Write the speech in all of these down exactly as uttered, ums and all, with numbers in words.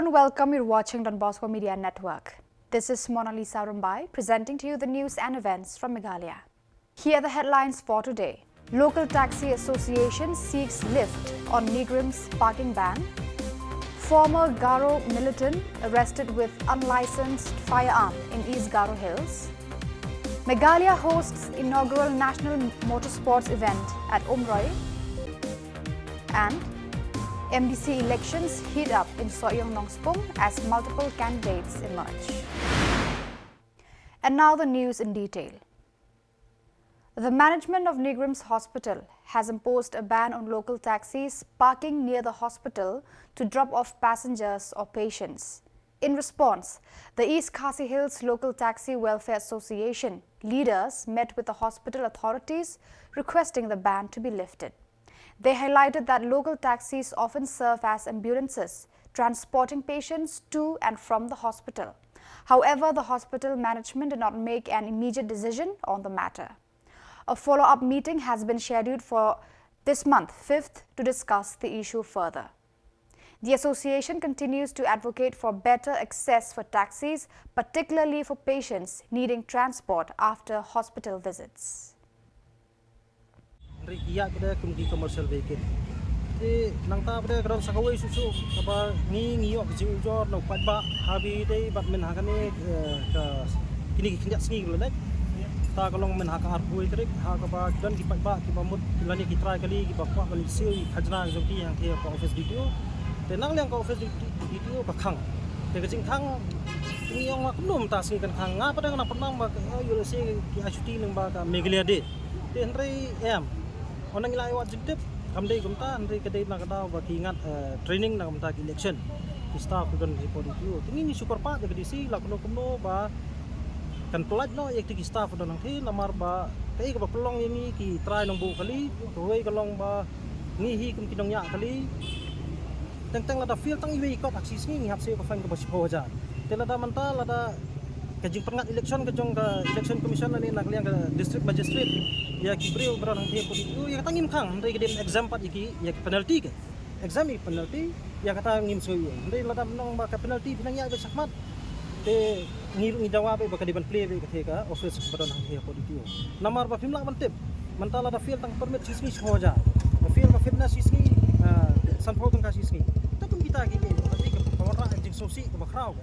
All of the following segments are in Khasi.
And welcome, you're watching Don Bosco Media Network. This is Mona Lisa Rumbai presenting to you the news and events from Meghalaya. Here are the headlines for today. Local Taxi Association seeks lift on NEIGRIHMS parking ban. Former Garo militant arrested with unlicensed firearm in East Garo Hills. Meghalaya hosts inaugural National Motorsports event at Umroi. And M D C elections heat up in Sohiong Nongspung as multiple candidates emerge. And now the news in detail. The management of NEIGRIHMS Hospital has imposed a ban on local taxis parking near the hospital to drop off passengers or patients. In response, the East Khasi Hills Local Taxi Welfare Association leaders met with the hospital authorities requesting the ban to be lifted. They highlighted that local taxis often serve as ambulances, transporting patients to and from the hospital. However, the hospital management did not make an immediate decision on the matter. A follow-up meeting has been scheduled for this month, fifth, to discuss the issue further. The association continues to advocate for better access for taxis, particularly for patients needing transport after hospital visits. Hynrei ki ïaid pat de kum ki commercial vehicle. Te nangta pat de ka don sa kawei shuh shuh kaba ngi ngi ïoh ka jingujor na u paidbah ha ba ïadei bad mynta ha kane, eh, ka kine ki khyndiat sngi kaba la leit. Ta ka long mynta ha ka arphew tarik ha kaba ki don ki paidbah kiba mut lane ki trai kali kiba kwah ban leit siew ïa ki khajna jong ki hangtei ha ka office D T O. Te na ka liang ka office D T O ka khang. Te ka jingkhang ngi ong ma kumno mynta sngi kan khang, nga pat de nga nang pynmong ba ka, eh, ïoh lehse ki ai shuti lyngba ka Meghalaya Day. Te hynrei em, ong nang ïa la ïa wad jingtip kam dei kumta, hynrei ka dei na ka daw ba ki ngat, eh, training na ka bynta ki election. Ki staff ki don ki pon ki. Te ngi ngi shu kyrpad ïa ka D C la kumno kumno ba kan pynlait noh ïa ki staff ki don hangtei, namar ba kaei kaba pynlong ïa ngi ki trai nongbuh kali, kawei ka long ba ngi hi kum ki nongñiah kali. Teng teng lada fail tang iwei i kot ha ka shi sngi ngi hap siew ka fine kaba shiphew hajar. Te lada mynta lada ka jingpynngat election ka jong ka Election Commission lane na ka liang ka District Magistrate ïa ki briew ba don hangtei ha pud ïa kata ngim khang, hynrei ka dei ban exempt pat ïa ki, ïa ki penalty ka. Exempt ïa ki penalty, ïa kata ngim sngewthuh. Hynrei lada nang ba ka penalty phi nang ïa ba shakhmat. Te ngi ruh ngi dawa ba ka dei ban plie ba ka thie ka office ba don hangtei ha pud ïa. Namar ba phim lah ban tip. Mynta lada fail tang permit shi sngi shiphew hajar. Fail ka fitness shi sngi, ah, sanphew tyngka shi sngi. Te kum kita ki, ki, ki, ka wanrah jingsngewsih kaba khraw.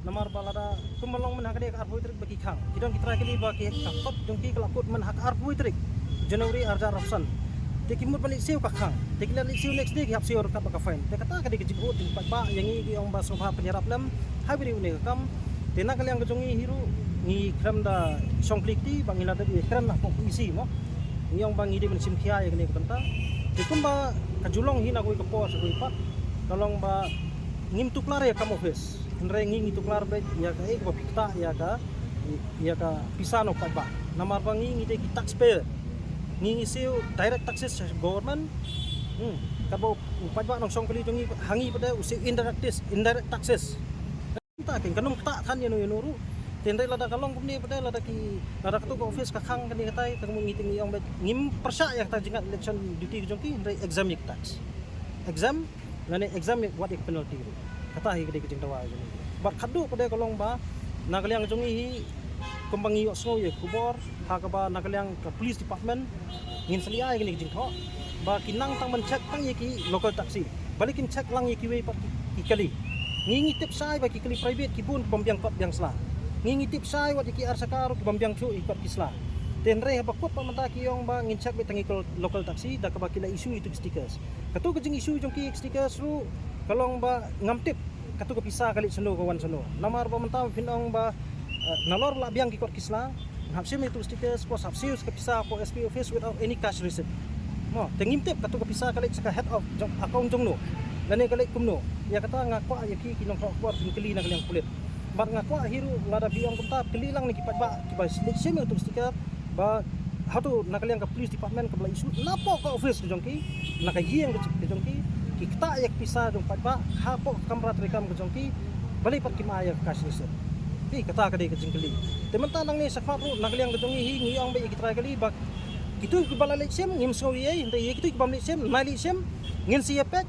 Namar ba lada kum ba long mynta ha kane ka arphew tarik ba ki khang. Ki don ki trai kali ba ki ka kot jong ki ka la kut mynta ha ka arphew tarik January arhajar arphew san. Te ki mut ban leit siew ka khang. Te ki la leit siew next day ki hap siew ryngkat bad ka fine. Te kata ka dei ka jingkut jingpait ba ïa ngi ki ong ba sngewbha pynïarap lem. Haba ïa une ka kam. Te na ka liang ka jong ngi hi ruh ngi khlem da shong kli kti ba ngi la dep ïa kren na pok P E C mo. Ngi ong ba ngi dei ban shim khia ïa kane ka bynta. Te kumba ka ju long hi na kawei ka por sha kawei pat. Ka long ba ngim tuklar ïa ka kam office. Hynrei ngi ngi tuklar beit ïa kaei kaba phi ktah ïa ka, ïa ka pisa na u paidbah. Namar ba ngi ngi dei ki taxpayer. Ngi ngi siew direct taxes sha government. Hmm. Katba u paidbah nongshong kali jong ngi ha ngi pat de u siew indirect tax, indirect taxes. Mynta kin kan ym ktah than ïano ïano ruh. Te hynrei lada ka long kumne pat de lada ki, lada katu ka office ka khang kane katai, te ngi te ngi ong beit ngim pyrshah ïa kata jingïaid election duty ka jong ki, hynrei exempt ïa ki tax. Exempt lane exempt ïa wat ïa ki penalty ruh. Kata hi ka dei ka jingdawa jong ngi. Bad khadduh pat de ka long ba na ka liang jong ngi hi kumba ngi ïohsngew ïa ka khubor ha kaba na ka liang ka police department ngin sa leit ai kane ka jingthoh ba ki nang tang ban check tang ïa ki local taxi. Balei kim check lang ïa kiwei pat ki, ki kali. Ngi ngi tip shai ba ki kali private ki bun ki bym biang kot biang sla. Ngi ngi tip shai wat ïa ki arshaka ruh ki bym biang shuh ïa ki kot ki sla. Te hynrei haba kut pat mynta ki ong ba ngin check beit tang ïa ki local taxi da kaba ki la issue ïa ki stickers. Katu ka jing issue jong ki stickers ruh ka long ba ngam tip katu ka pisa ka leit shano ka wan shano. Namar ba mynta phin ong ba, eh, nalor ba la biang ki kot ki sla, hap shim ïa tu stickers, pos hap siew ka pisa hapoh S P office without any cash receipt. Mo, te ngim tip katu ka pisa ka leit sha ka head of jong, account jong no. Lane ka leit kumno. Ïa kata nga kwah ïa ki ki nongthoh khubor phin kylli na ka liang pulit. Bad nga kwah hi ruh lada phi ong kumta kylli lang na ki paidbah kiba leit shim ïa tu sticker. Ba hato na ka liang ka police department kaba la issue napoh ka office ka jong ki, na ka ïing ka jong ki, ki ktah ïa ka pisa jong paidbah hapoh ka kamra treikam ka jong ki, balei pat kim ai ïa ka cash receipt. Te kata ka dei ka jingkylli. Te mynta nangne shakhmat ruh na ka liang ka jong ngi hi ngi ong ba ïa ki trai kali ba kito kiba la leit shim ngim sngew ei ei, hynrei ïa kito ki bym leit shim, nai leit shim, ngin sa ïa peit,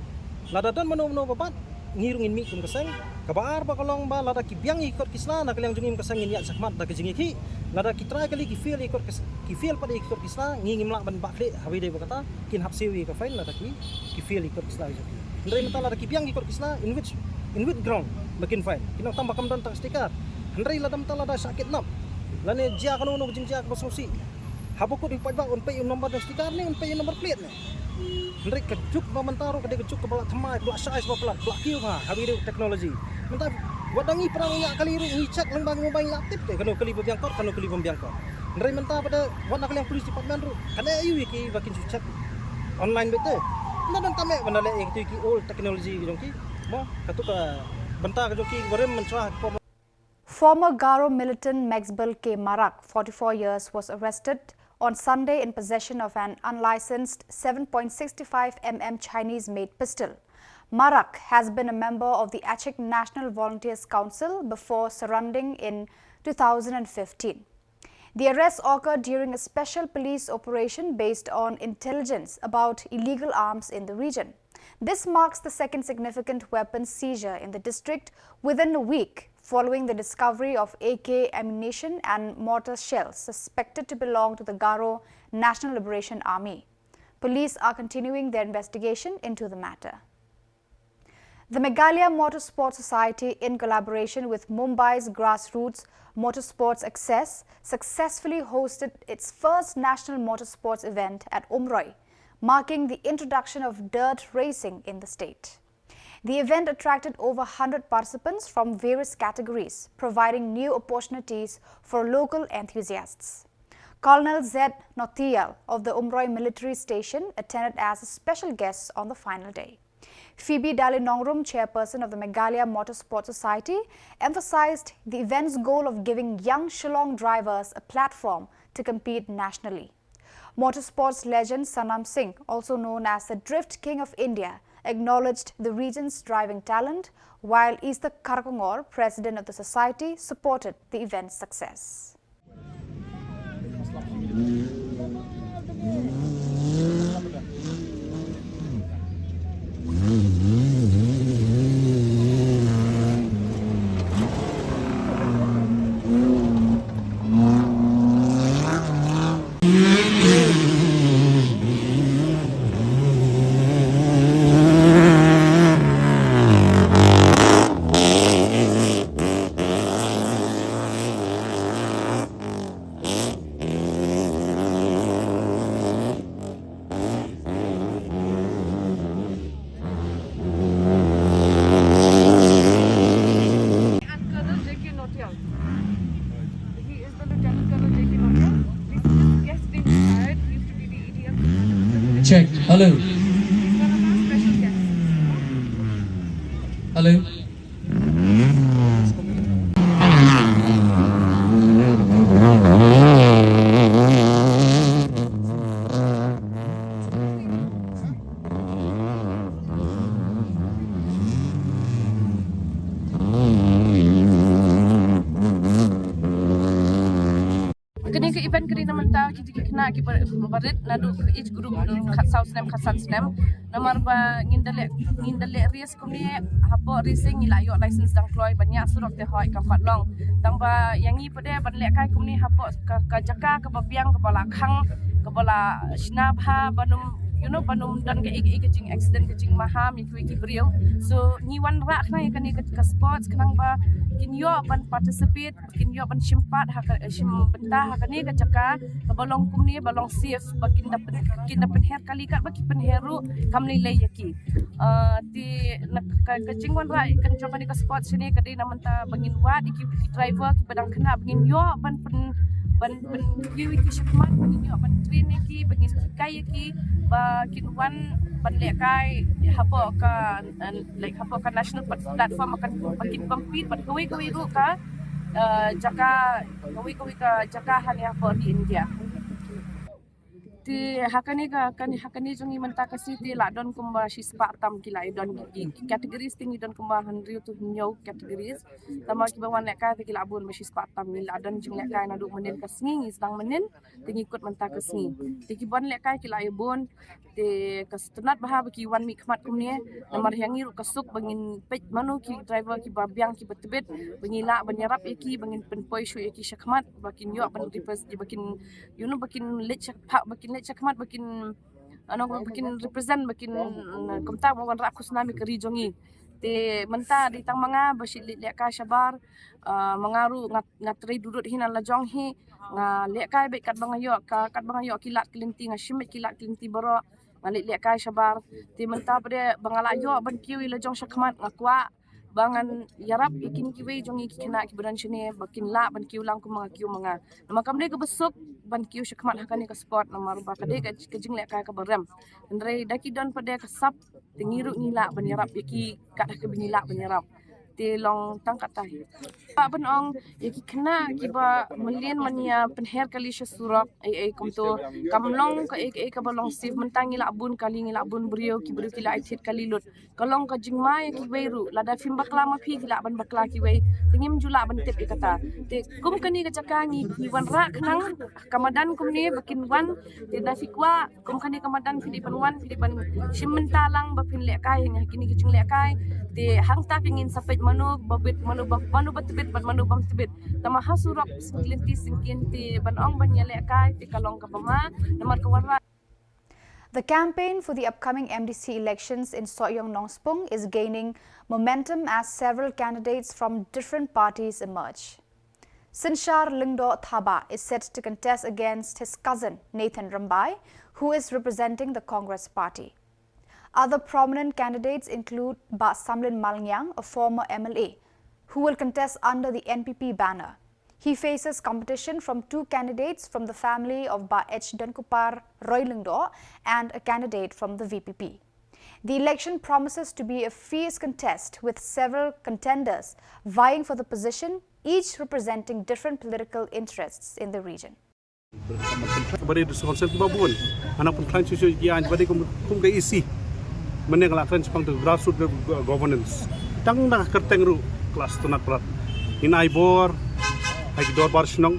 lada don mano mano ba bat, ngi ruh ngin mih kum ka seng, Kaba ar ba ka long ba lada ki biang ïa ki kot ki sla na ka liang jong ngi, ka seng ngin ïaid shakhmat da ka jingïakhih. Lada ki trai kali ki fail ïa ki kot ki s-, ki fail pat ïa ki kot ki sla, ngi ngim lah ban bah khlieh. Haba ïadei bad kata kin hap siew ïa ka fine lada ki, ki fail ïa ki kot ki sla jong ki. Hynrei mynta lada ki biang ïa ki kot ki sla, in which, in which ground ba kin fine? Kin ong tang ba kam don tang sticker. Hynrei lada mynta lada shah kidnap, lane jia kano kano ka jingjia kaba sngewsih, haba kut ïa u paidbah un peit ïa u number jong sticker ne un peit ïa u number plate ne? Hynrei ka juk ba mynta ruh ka dei ka juk kaba la thymmai, kaba la shai sha ba palat, kaba la kiew bha haba ïadei bad technology. Mynta wat da ngi para ngi ïa kali ruh ngi check lyngba ki mobile, ngi la tip te kano kali ba biang kot, kano kali bym biang kot. Hynrei mynta ba da wat na ka liang police department ruh kane aiu ïa ki ba kin shu check online beit te? Ynda don tang eh ban da leh ïa kito ki old technology ki jong ki. Mo, kato ka bynta ka jong ki ba rim mynshuwa ha ki por. Former Garo militant Maxbel K Marak, forty-four years, was arrested on Sunday in possession of an unlicensed seven point six five mm Chinese-made pistol. Marak has been a member of the Achik National Volunteers Council before surrendering in two thousand fifteen. The arrest occurred during a special police operation based on intelligence about illegal arms in the region. This marks the second significant weapons seizure in the district within a week following the discovery of A K ammunition and mortar shells suspected to belong to the Garo National Liberation Army. Police are continuing their investigation into the matter. The Meghalaya Motorsport Society, in collaboration with Mumbai's grassroots Motorsports Access, successfully hosted its first national motorsports event at Umroi, marking the introduction of dirt racing in the state. The event attracted over hundred participants from various categories, providing new opportunities for local enthusiasts. Colonel Z Nothial of the Umroi Military Station attended as a special guest on the final day. Phoebe Dale Nongrum, chairperson of the Meghalaya Motorsport Society, emphasized the event's goal of giving young Shillong drivers a platform to compete nationally. Motorsports legend Sanam Singh, also known as the Drift King of India, acknowledged the region's driving talent, while Isaac Kharkongor, president of the society, supported the event's success. And Colonel J K Notial. He is the Lieutenant Colonel J K Notial. This is his guest being hired. He used to be the E D M commander of the village. Check. Hello. He's one of our special guests. Hello. Kane ka event ka dei na mynta kita ki khynnah kiba rit naduh ka age group khatsaw snem khatsan snem. Namar ba ngin da leh, ngin da leh race kumne, hapoh racing ngi la ïoh license dang kloi, ban ïa surok te hoi kam pat long. Tang ba ïa ngi pat de ban lehkai kumne hapoh ka, ka jaka kaba biang, kaba la khang, kaba la shna bha, ban ym, you know, ban ym don kaei kaei ka jing accident, ka jingmaham ïa kiwei ki briew. So ngi wanrah khnang ïa kane ka, ka sports khnang ba kin ïoh ban participate, kin ïoh ban shim pat ha ka, eh, shim bynta ha kane ka jaka kaba long kumne, ba long safe, ba kin da pyn, kin da pynher kali katba ki pynher ruh kam lei lei ïa ki. Ah, te na ka, ka jingwanrah kan jong kane ka sports shane ka dei na mynta ba ngin wad ïa ki, ki driver kiba dang khynnah ba ngin ïoh ban pyn, ban pyn ïa ki shakhmat, ba ngin ïoh ban train ïa ki, ba ngin hikai ïa ki ba kin wan ban lehkai hapoh ka, eh, like hapoh ka national plat-, platform ba kan, ba kin compete bad kawei kawei ruh ka, eh, jaka, kawei kawei ka jaka hangne hapoh ri India. Te ha kane ka, kane, ha kane jong ngi mynta ka sngi te la don kumba shispah tam ki la ïa don ki, ki categories te ngi don kumba hynriew to hynñiew categories. Tangba kiba wan lehkai te ki la bun ba shispah tam, ngi la don jinglehkai naduh mynnin ka sngi, ngi sdang mynnin te ngi kut mynta ka sngi. Te kiba wan lehkai ki la ïa bun. Te ka sngewtynnat bha ba ki wan mihkhmat kumne. Namar ïa ngi ruh ka suk ba ngin peit mano ki driver kiba biang kiba tbit, ba ngi lah ban ïarap ïa ki, ba ngin pynpoi shuh ïa ki shakhmat, ba kin ïoh ban repress, ba kin, you know, ba kin leit shakhmat, ba kin leit shakhmat, ba kin, ano, ba kin represent, ba kin, mm, kumta ba wanrah khusnam ïa ka ri jong ngi. Te mynta dei tang ma nga ba shu leit lehkai shabar, ah, ma nga ruh nga, nga trei durut hi na la jong hi, nga lehkai beit katba nga ïoh, ka, katba nga ïoh ki lad ki lynti, nga shim beit ki lad ki lynti baroh, nga leit lehkai shabar. Te mynta pat de ba nga la ïoh ban kiew ïa la jong shakhmat, nga kwah ba ngan ïarap ïa kine kiwei jong ngi ki khynnah kiba don shane ba kin lah ban kiew lang kumba nga kiew ma nga. Namar kam dei kaba suk ban kiew shakhmat ha kane ka sport, namar ba ka dei ka, ka jinglehkai kaba rem. Hynrei da ki don pat de ka sap, te ngi ruh ngi lah ban ïarap ïa ki kat ha kaba ngi lah ban ïarap. Te long tang katei. Ba ban ong ïa ki khynnah kiba mlien ban ïa pynher kali sha surok, ei ei kumto, kam long kaei kaei kaba long safe. Mynta ngi la bun kali, ngi la bun briew, ki briew ki la ai thied kali lut. Ka long ka jingma ïa kiwei ruh, lada phim bakla ma phi, ki lah ban bakla kiwei. Te ngim ju lah ban tip ïa kata. Te kum kane ka jaka ngi, ngi wanrah khnang ka madan kumne ba kin wan. Te da phi kwah kum kane ka madan, phi dei ban wan, phi dei ban shim bynta lang ba phin lehkai ha kine ki jinglehkai. Te hangta ka ngin sa peit mano ba bit, mano ba, mano ba tbit bad mano bym tbit. Tangba ha surok syngkien te syngkien te ban ong ban ïalehkai te ka long kaba ma, namar ka wanrah. The campaign for the upcoming M D C elections in Sohiong Nongspung is gaining momentum as several candidates from different parties emerge. Synshar Lyngdoh Thabah is set to contest against his cousin Nathan Rymbai, who is representing the Congress party. Other prominent candidates include Bah Samlin Malngiang, a former M L A, who will contest under the N P P banner. He faces competition from two candidates from the family of Bah H Donkupar Roy Lyngdoh and a candidate from the V P P. The election promises to be a fierce contest, with several contenders vying for the position, each representing different political interests in the region. Ba dei District Council kiba bun, nga nang pynkhlaiñ shuh shuh ïa ki aiñ ba dei kum, kum ka E C. Mynne nga la kren shaphang ka grassroots go-, governance. Tang na ka kyrteng ruh ka la sngewtynnat palat. Ngin ai bor ha ki dorbar shnong,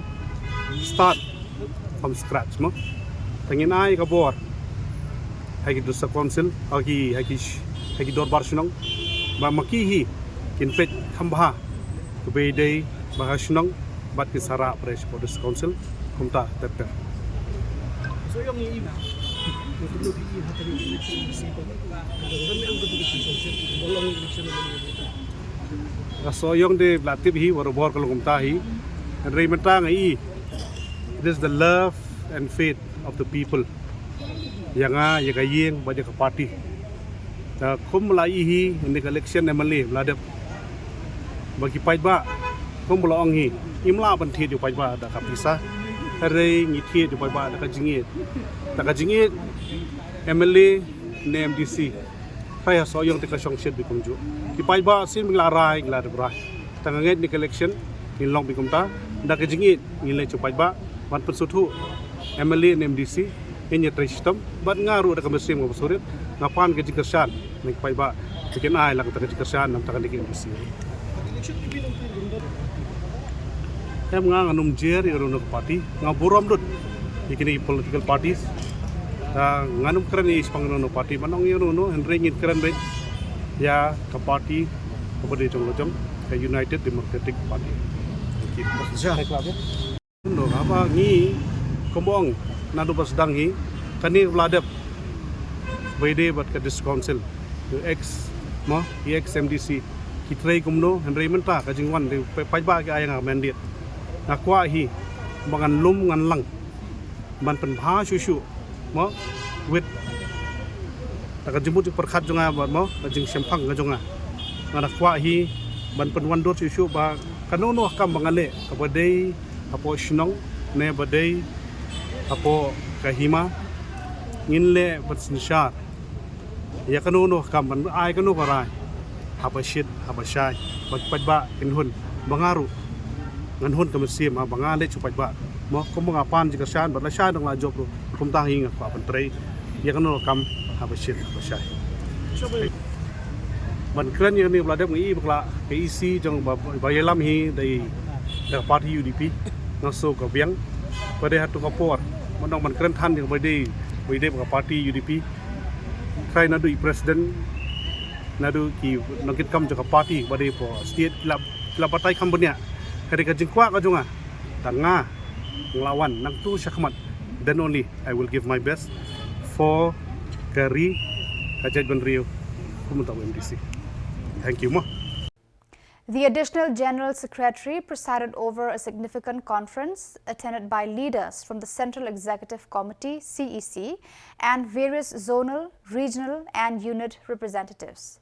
start from scratch mo. Te ngin ai ka bor ha ki District Council, ha ki, ha ki sh-, ha ki dorbar shnong, ba ma ki hi kin peit kham bha kaba ïadei bad ka shnong bad ki sarah parish bad District Council kumta ter ter. Ka Sohiong de la tip hi, barabor ka long kumta hi. Hynrei mynta nga i, it is the love and faith of the people. Ïa nga, ïa ka ïing bad ïa ka party. Te kum la i hi, ïa kane ka election M L A ba la dep, ba ki paidbah, kum ba la ong hi, ngim lah ban thied ïa u paidbah da ka pisa. Hynrei ngi thied ïa u paidbah da ka jingïeit, da ka jingïeit M L A ne M D C. Hynrei ha Sohiong te ka shongshit beit kumjuh. Ki paidbah shisien ba ngi la rai, ngi la dep rai. Te nga ngeit ïa kane ka election ngin long beit kumta, da ka jingïeit ngin leit sha u paidbah ban pynsngewthuh M L A ne M D C. Ngin ïatrei shitom bad nga ruh da ka mynsiem kaba surit, nga pan ka jingkyrshan na ki paidbah ba kin ai lang ka jingkyrshan na ka bynta ka M D C. Em, nga ngan ym jer ïa kano kano ka party, nga burom lut ïa kine ki political parties. Ah, ngan ym kren ïa i shaphang kano kano ka party, ban ong ïa kano kano, hynrei ngin kren beit ïa ka party kaba dei jong la jong, ka United Democratic Party. Thank you. Sure. Thank you. Kumno, haba ngi, kumba ong, naduh ba sdang hi, kane ba la dep, ba ïadei bad ka District Council, u ex, mo, i ex M D C, ki trei kumno, hynrei mynta ka jingwan, dei pa-, paidbah ki ai ïa nga mandate. Nga kwah hi ba ngan lum ngan lang ban pynbha shuh shuh, mo, with, da ka jingmut jingpyrkhat jong nga bad, mo, ka jingshemphang ka jong nga. Nga da kwah hi ban pynwandur shuh shuh ba kano kano ka kam ba nga leh, kaba dei hapoh shnong ne ba dei hapoh ka hima, ngin leh ban synshar ïa kano kano ka kam, ban ai kano ka rai, haba shit haba shai, ba ki paidbah kin hun, ba nga ruh ngan hun ka mynsiem, ha, ba nga leit sha u paidbah. Mo, kumba nga pan jingkyrshan, bad lashai dang la jop ruh, Kumta hi nga kwah ban trei ïa kano ka kam haba shit haba shai. Ban kren ïa kane ba la dep, nga i ba ka la ka E C jong ba, ba ïalam hi da i, da ka party U D P. Nga sngew ka biang ba dei ha tu ka por ban ong ban kren than ïa ba dei, ba dei ba ka party U D P. Trai naduh i president, naduh ki nongkitkam jong ka party ba dei po state, ki la, ki la batai kham bniah. Ka dei ka jingkwah ka jong nga, tang nga nga la wan nangtu shakhmat, then only I will give my best for ka ri, ka jaitbynriew, kum uta u M D C. Thank you mo. The Additional General Secretary presided over a significant conference attended by leaders from the Central Executive Committee, C E C, and various zonal, regional, and unit representatives.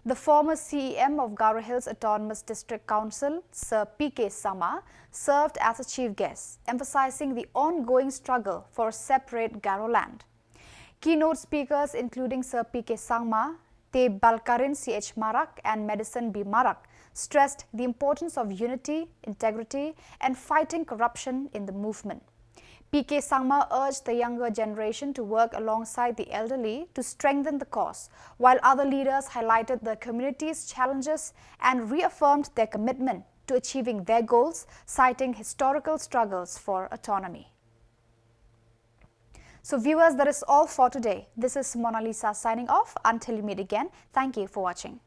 The former C E M of Garo Hills Autonomous District Council, Sir P K Sangma, served as a chief guest, emphasizing the ongoing struggle for a separate Garoland. Keynote speakers including Sir P K Sangma, Te Balkarin C H Marak, and Medicine B Marak stressed the importance of unity, integrity, and fighting corruption in the movement. P K Sangma urged the younger generation to work alongside the elderly to strengthen the cause, while other leaders highlighted the community's challenges and reaffirmed their commitment to achieving their goals, citing historical struggles for autonomy. So viewers, that is all for today. This is Mona Lisa signing off. Until we meet again, thank you for watching.